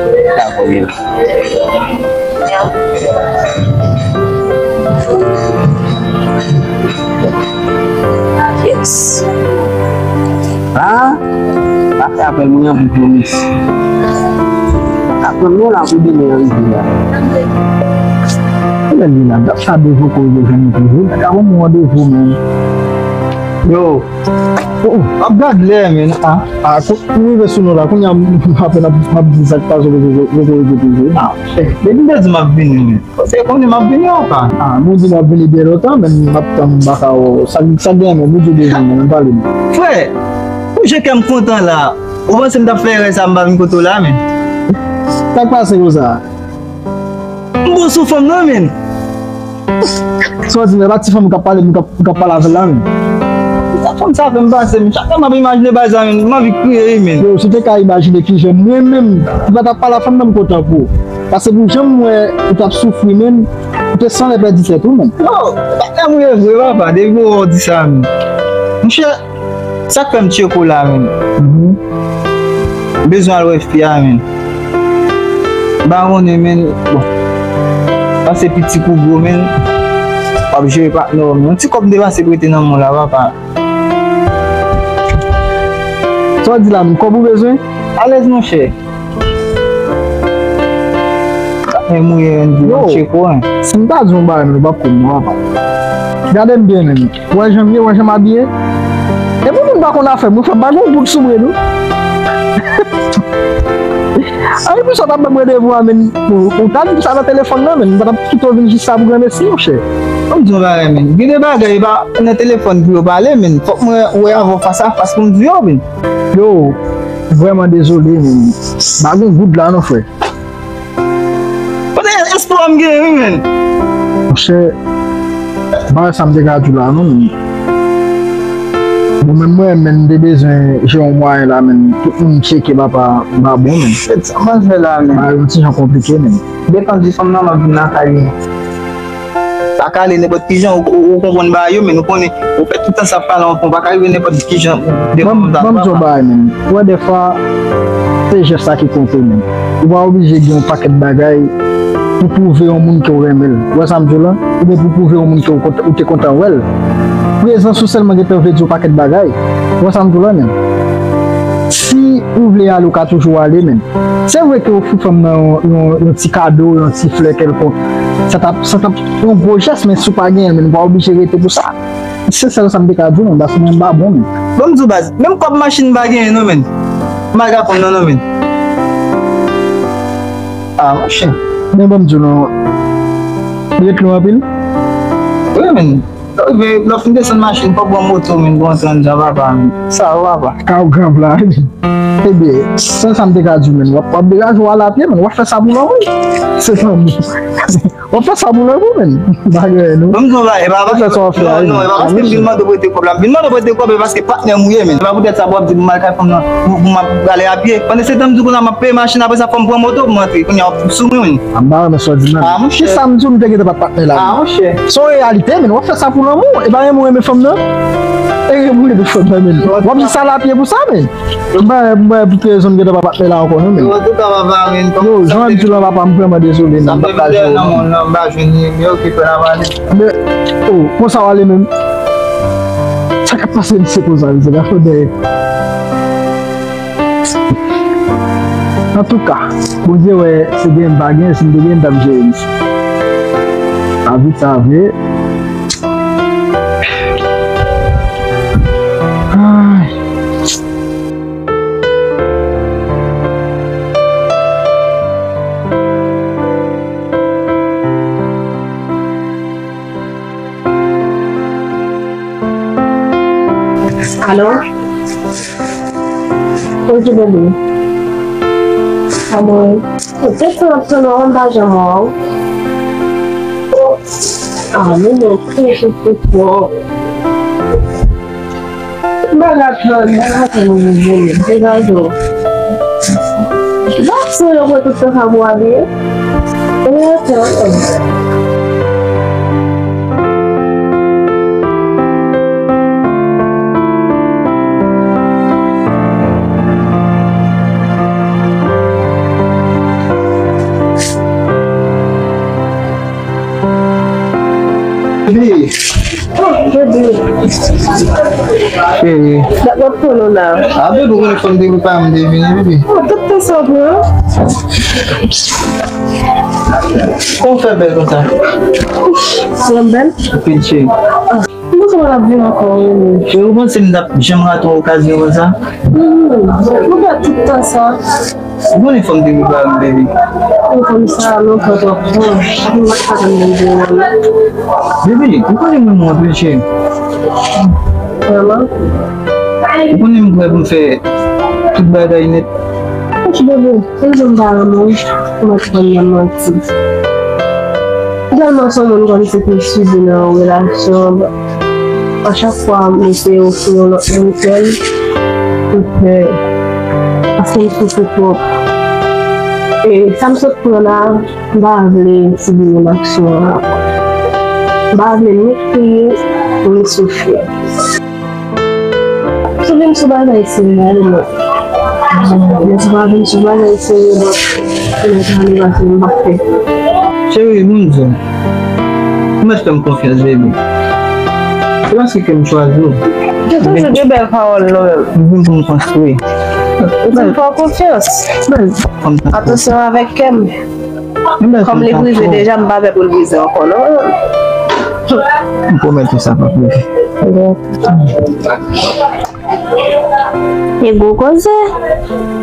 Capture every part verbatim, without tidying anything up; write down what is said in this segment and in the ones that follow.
Dakò, Mila. Yes. Ah, pa fè apèl mwen an pou pwomis. Apèl mwen la pou demen an rive a. Lè li la, dat sa devan kò yo jwenn li toujou. Nèg la ban mwen randevou, men. Yo. Oh, oh, ap gad lè, men. Ah, ah, kou, kou rive sou nou la, kounye a m, m apèn ap, m ap di sa k pase pou, pou, pou, pou, pou, pou, ah, depi m te di m ap vini, men. Ou te konnen m ap vini, apa? Ah, m di m ap vini byen lontan, men m ap tann, m pa ka wè w. Sa, sa gen, men, m di w bezwen mwen, men pale m. Frè, pou jan kè m kontan la, ou panse m t ap fè erè sa, m pa vin kote w la, men? Sa k pase konsa? M bon sou fanm nan, men. Sa w di, men, pa ti fanm ou k ap pale, ou k ap, ou k ap pale avè l la, men. Sa fanm sa fè m pase, men. Chak lè m ap imajine bagay sa, men, m anvi kriye, wi, men. Yo, si w te ka imajine kijan mwen menm, m pa t ap pale a fanm nan, m kontan pou ou. Paske pou jan m wè ou t ap soufri, men, ou te sanlè pèdi tèt ou, men. Yo, bagay la mwen vre, papa, depi w di sa, men. Monchè, sa k fè m tcheko la, men. Mhm. M bezwen al wè fi a, men. M pa konnen, men. Bon. Pase piti kou gwo, men. W ap jere patnè w, men. Yon ti kòb m te pase prete nan men w la, papa. Sa w di la, men? Kòb ou bezwen? Alèz, monchè. Men mouye, yo, tcheko, en. Si m ta di yon bagay, men, ou p ap konn, non, papa. Gade m byen, men. Ou wè jan m ye, ou wè jan m abiye? Epi moun pa konn afè m, wi, frè m, pa gen yon goud sou mwen, non. Ay, pou sa w t ap ban m randevou a, men, ou, ou ta di m sa nan telefòn nan, men, m pa t ap kite w vin jis la pou granmesi, monchè. Ban m di w yon bagay, men. Gen de bagay, e pa nan telefòn pou yo pale, men. Fòk mwen wè avè w fas a fas pou m di yo, men. Yo, vrèman dezole, men. Pa gen goud la, non, frè. Kote espwa m genyen, wi, men? Monchè, m pa wè sa m te ka di w la, non, men. Bon, menm mwen, men, m te bezwen jwe yon mwayen la, men. Tout moun tcheke, papa, m pa bon, men. Sa m fè la, men. Bagay yon ti jan konplike, men. Depann di fanm nan, m ap vin lakay li. Sa ka ale nenpòt kijan, ou, ou, ou konprann bagay yo, men ou konnen, ou fè tout tan sa ap pale anfan, ou pa ka rive nenpòt kijan, devan moun sa. Ban m di w yon bagay, men. Ou wè, dèfwa, se jès la ki konte, men. Ou pa oblije gen yon pakèt bagay pou pwouve yon moun ke w renmen l. Ou wè sa m di w la? Oubyen pou pwouve yon moun ke w kont-, ou te kontan wè l. Prezans ou sèlman gentan vle di yon pakèt bagay. Ou wè sa m di w la, men? Si ou vle ale, ou ka toujou ale, men. Se vre ke ofri fanm nan yon, yon, yon ti kado, yon ti flè kèlkonk, sa t ap, sa t ap yon gwo jès, men si w pa genyen l, men ou pa oblije rete pou sa. Se sèl sa m te ka di w, men, paske mwen m pa bon, men. Ban m di w baz, menm kòb machin m pa genyen, non, men. M pa ka konn non, non, men. Ah, monchè. Men ban m di w non. Ret lwen anpil? Wi, men. Lè w fin desann machin, fòk w pran moto, men, pou antre anndan, papa, men. Sa yo, papa. Ka w gran blag. Ebyen, sèl sa m te ka di w, men. W ap, w ap degaje w al apye, men. W ap fè sa pou lanmou. Se lanmou. W ap fè sa pou lanmou, men. Pa gen, non. Ban m di w yon bagay, e pa paske, non, non, e pa paske m vin mande w prete kòb la. M vin mande w prete kòb, e paske patnè m ou ye, men. E pa poutèt sa pou w ap di pou m al kay fanm nan, pou, pou m ap prale apye. Pandan se tan m di w konsa m ap peye machin, apre sa fò m pran moto pou m antre. Kounye a w ap sou mwen, men. A, m pa renmen sa w di, non. Ah, monchè. Kisa m di w, m te gentan pa t patnè la, men. Ah, monchè. Se yon reyalite, men. W ap fè sa pou lanmou. E pa renmen w renmen fanm nan. E renmen w renmen fanm nan, men. W ap jis al apye pou sa, men. M pa, m pa pou ki rezon m gentan pa patnè la ankò, non, men. Yo, antouka, papa, men, yo, jan m di w la, papa, m vrèman dezole, men. M pa ka jwe w, non. Sa fè plizyè nan mond lan, m pa jwenn li, men oke, frè, n a pale. Men, oh, konsa w ale menm. Sa k ap pase, misye, konsa, misye, gade dèyè. Antouka, Bondye wè, si gen m pa gen, si m te gen, m t ap jere misye. Lavi sa vre. Ay. Alo? Odi bebe. Alo? Ou te fè ap tonè w, m pa janm wè w. Ah, men mwen toujou sou kò. M pa ka tann, m pa ka tann ou vini. Degaje w. Gason yo pran tout tan sa pou abiye. Ou rete ankò. Baby. Cheri. Dat m ap tann ou la. A, baby, ou konnen fò m te prepare m te vini, baby. Oh, tout tan sa w pran. Kòman w fè bèl konsa? Mwen bèl? Anpil, cheri. Ah, mwen panse mwen ap vin ankò, wi. Cheri, ou panse m t ap janm rate yon okazyon konsa? Hmm, mwen fè tout tan sa. Ou konnen fò m te prepare m, baby. Ou konn sa, lontan twòp tan. Mwen pa konn mwen di w. Baby, ou konnen mwen renmen w anpil, cheri. Vrèman? Ou konnen m prè pou m fè tout bagay nèt. Ok, baby, se jan m pa renmen w, ou mèt konn nan manti. Tèlman se yon moun kòmsi ki sibi nan yon relasyon. A chak fwa m eseye ofri yon lòt moun kè m, m pè. Paske m soufri twòp. E sa m sot pran la, m pa vle sibi menm aksyon an ankò. M pa vle ni kriye, ni soufri. Si w vin sou bagay serye, ale mwen. Men si w pa vin sou bagay serye, bon, kounye a sa nou pase m pa fè. Cheri, bon di w. Ou mèt fè m konfyans, baby. Se paske ke m chwazi w. Ou toujou gen bèl pawòl, non, menm. M vin pou m konstwi. Ou di m fè w konfyans. Bèl fanm sa. Atansyon avèk kè m. Kòm li brize deja, m pa pè pou l brize ankò, non. M pwomèt ou sa p ap rive. E gwo koze.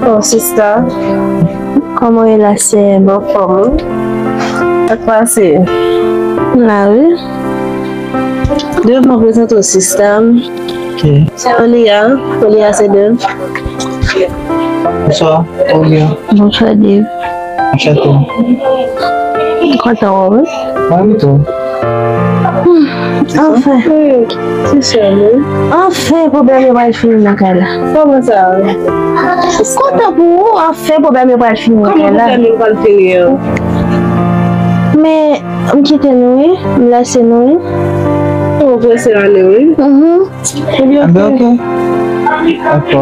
Oh, sista. Kòman w ye la, sè m? Anfòm, wi. Sa k pase? M la, wi. Devan prezante w, sista m. Ok. Se Olia. Olia, se Dev. Bonswa, Olia. Bonswa, Dev. Anchante. Kontan wè w, wi. Mwen tou. Hmm, anfen. Se sè m, wi. Anfen, pwoblèm yo pral fini nan kay la. Kòman sa? Kontan pou ou, anfen, pwoblèm yo pral fini nan kay la. Kòman pwoblèm yo pral fini an? Men, m kite nou, wi. M lese nou, wi. Ou prese ale, wi. Mhm. Ebyen, ok. Dakò.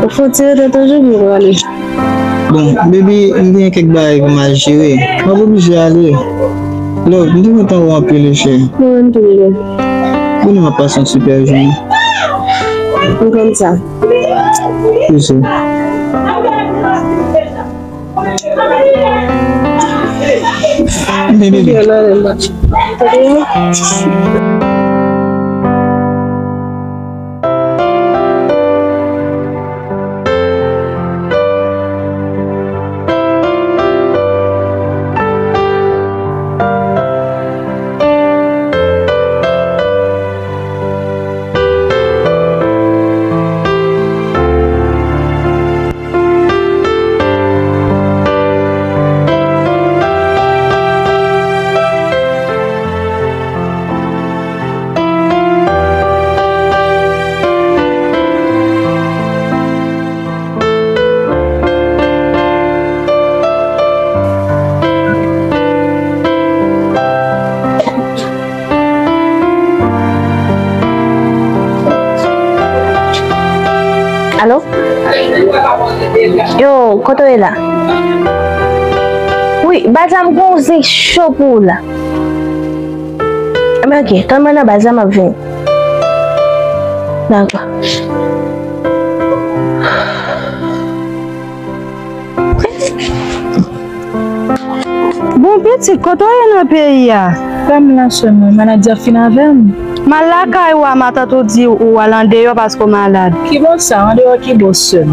Ou fon ti rete toujou pou w ale. Bon, baby, m gen kèk bagay pou m al jere. M ap oblije ale. Love, m te kontan wè w anpil, cheri. Mwen menm tou, bebe. Kounye a m ap pase yon sipè jounen. M konn sa. Kouzen. Bebe. Alo? Yo, kote w ye la? Wi, baz la, m gon zen cho pou ou la. Ebyen, ok, tann mwen nan baz la, m ap vini. Dakò. Bon, pitit, kote w ye nan peyi a? Frè m la, sè m, maladi a fin avè m. M al lakay ou a, matant ou di ou al andeyò paske w malad. Kibò sa, andeyò kibò, sè m?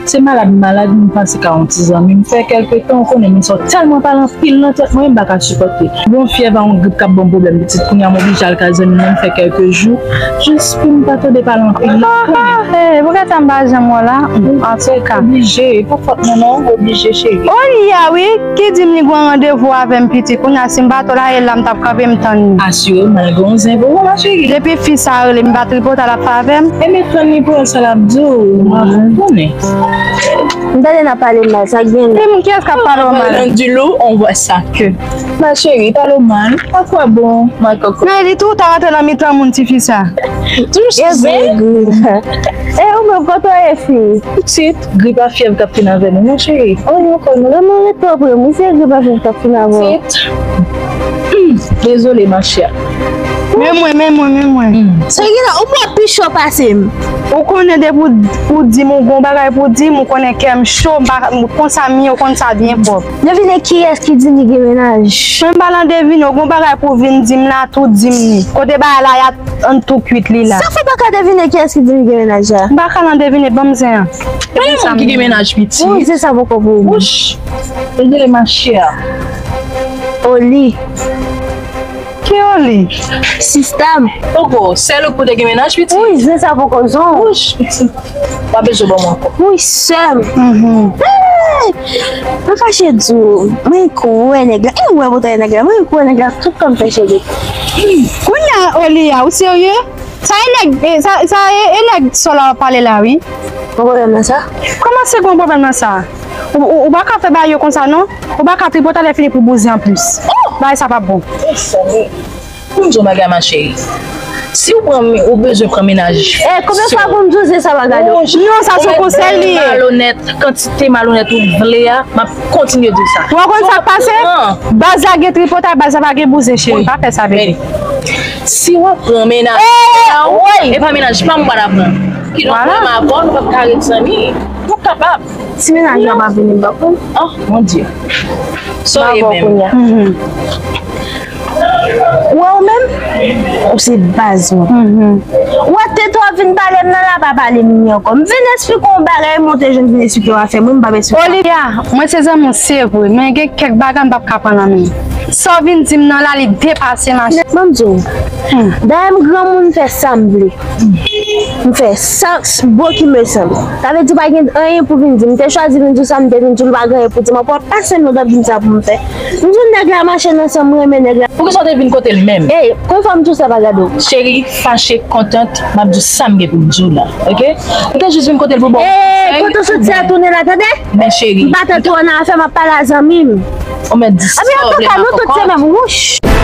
Se malad m malad, m panse ka yon ti zanmi m. Fè kèlke tan, ou konnen, moun sa yo tèlman pale anpil nan tèt mwen, m pa ka sipòte. Gon fyèv a, yon grip k ap ban m pwoblèm, pitit, kounye a m oblije al kay zanmi m nan, m fè kèlke jou, jis pou m pa tande pale anpil nan. Ah, ah, eh, poukisa m pa janm wè w la? Antouka. Oblije, e pa fòt mwen non, oblije, cheri. Olia, wi, ki di m li gon randevou avè m, pitit, kounye a si m pa t la, e la m t ap kanpe, m tann li. Asire m, malgre yon zen pou ou, ma chérie. Depi fi sa rele m, m pa tripote, l ap fè avè m. Ebyen, tann li pou wè sa l ap di w, ou konnen. M tande n ap pale mal, sa k gen? E moun kiyès k ap pale w mal? Parlant du loup, on voit ça que. Ma chérie, pale w mal. A quoi bon, ma cocotte? Men li tou ta rantre nan mitan moun tifi sa. Toujou sou zen. E ou menm, kote w ye, fi? Pitit, grip a fyèv k ap fin avè nou, ma chérie. O, nou konn. Renmen ret twò pre m wi, se grip a fyèv k ap fin avè w. Pitit. Hmm, dezole, ma chère. Men mwen, men mwen, men mwen. Sa gen la, ou pran pi cho pase m. Ou konnen depi ou, ou di m ou gon bagay pou di m, ou konnen kè m cho, m pa konsa m ye, ou konn sa byen pwòp. Devine kiyès ki di li gen mennaj. Mwen m pa nan devine, ou gon bagay pou vin di m la, tou di m li. Kote bagay la, y a ann tou kwit li la. Sa fè w pa ka devine kiyès ki di li gen mennaj la? M pa ka nan devine, ban m zen an. Pa gen moun ki gen mennaj pitit. Wi, se sa poko pou ou. Wouch. Dezole, ma chère. Oli. Ki Oli? Sista m. Poko, sèl ou k pou te gen mennaj pitit? Wi, zen sa poko zon. Wouch, pitit. Pa bezwen ban mwen ankò. Wi, sè m. Mhm. Hey! Mwen fache di w, mwen kwè nèg la. E ou wè bòtay nèg la, mwen kwè nèg la, tout kò m fè cheri. Kounye a, Oli a, ou serye? Sa e nèg, e, sa, sa e, e nèg sò la w ap pale la, wi. Gon pwoblèm nan sa? Kòman se gon pwoblèm nan sa? Ou, ou, ou pa ka fè bagay yo konsa, non. Ou pa ka tripotay lè fini pou bouzen anplis. Oh! Bagay sa p ap bon. Mezanmi. Pou m di w bagay, ma chérie. Si w pran, ou bezwen pran mennaj. E, konbyen fwa pou m di w se sa pa gade w? Non, sa se yon konsèy li ye. Malonèt, kantite malonèt ou vle a, m ap kontinye di w sa. Ou konn sa k pase? Baz la gen tripotay, baz la pa gen bouzen, cheri. Pa fè sa, bebe. Si w ap pran mennaj, e pa mennaj pa m ou pa ta pran. Kidonk, mwen avè w, nou p ap ka ret zanmi. Nou kapab. Si mennaj la pa vini, m p ap pran. Oh, mon Dieu. Sa w ye menm? Ou wè ou menm? Ou se baz mwen. Ou wè tete w ap vin pale m nan la, pa pale m li ankò. M vin esplike w yon bagay, monte jwenn vin esplike w afè mwen, m p ap esplike. Olivia, mwen se zanmi w, se vre, men gen kèk bagay m p ap ka pran nan men w. Sa w vin di m nan la, li depase m. Ban m di w. Dayè m granmoun, m fè sa m vle. M fè sa s-, bon ki me sanble. Sa vle di pa gen anyen pou vin di. M te chwazi vin di w sa, m te vin di w l pa gen anyen pou di m ankò. Pase m nan w t ap vin di sa pou m fè. M di w nèg la mache nan san m, renmen nèg la. Poukisa w te vin kote l menm? Ey, konn fwa m di w sa pa gade w. Cheri, fache, kontant, m ap di w sa m gen pou m di w la, oke? M te jis vin kote l pou ba w konsèy. Ey, kote w soti a tounen la, tande? Men cheri. M pa t antre nan afè, m ap pale a zanmi m. Ou mèt di sa w vle, m ap konprann. Wouch!